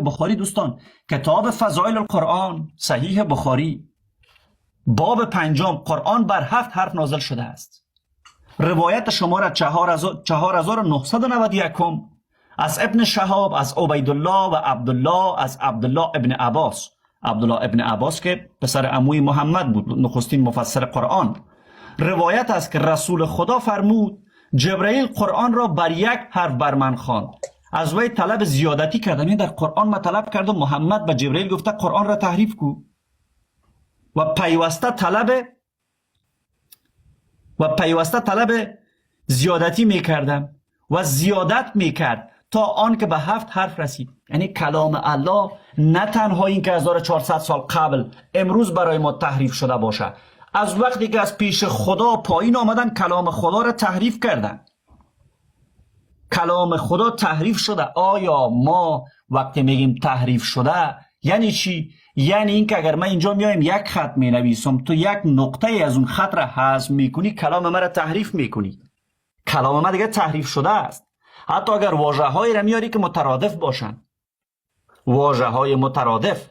بخاری دوستان، کتاب فضایل القرآن، صحیح بخاری، باب پنجم، قرآن بر هفت حرف نازل شده است. روایت شماره 4991 از ابن شهاب، از عبیدالله و عبدالله، از عبدالله ابن عباس. عبدالله ابن عباس که پسر عموی محمد بود، نخستین مفسر قرآن. روایت است که رسول خدا فرمود: جبرئیل قرآن را بر یک حرف بر من خواند، از وی طلب زیادتی کردم. یعنی در قرآن ما طلب کردم، محمد به جبرئیل گفته قرآن را تحریف کو و پیوسته طلب زیادتی میکردم و زیادت میکرد تا آن که به هفت حرف رسید. یعنی کلام الله نه تنها این که 1400 سال قبل امروز برای ما تحریف شده باشه، از وقتی که از پیش خدا پایین آمدن، کلام خدا را تحریف کردن. کلام خدا تحریف شده. آیا ما وقتی میگیم تحریف شده یعنی چی؟ یعنی اینکه اگر من اینجا میایم یک خط می نویسم، تو یک نقطه از اون خط را حذف میکنی، کلام من را تحریف میکنی. کلام من دیگه تحریف شده است. حتی اگر واژه هایی را میاری که مترادف باشن، واژه های مترادف.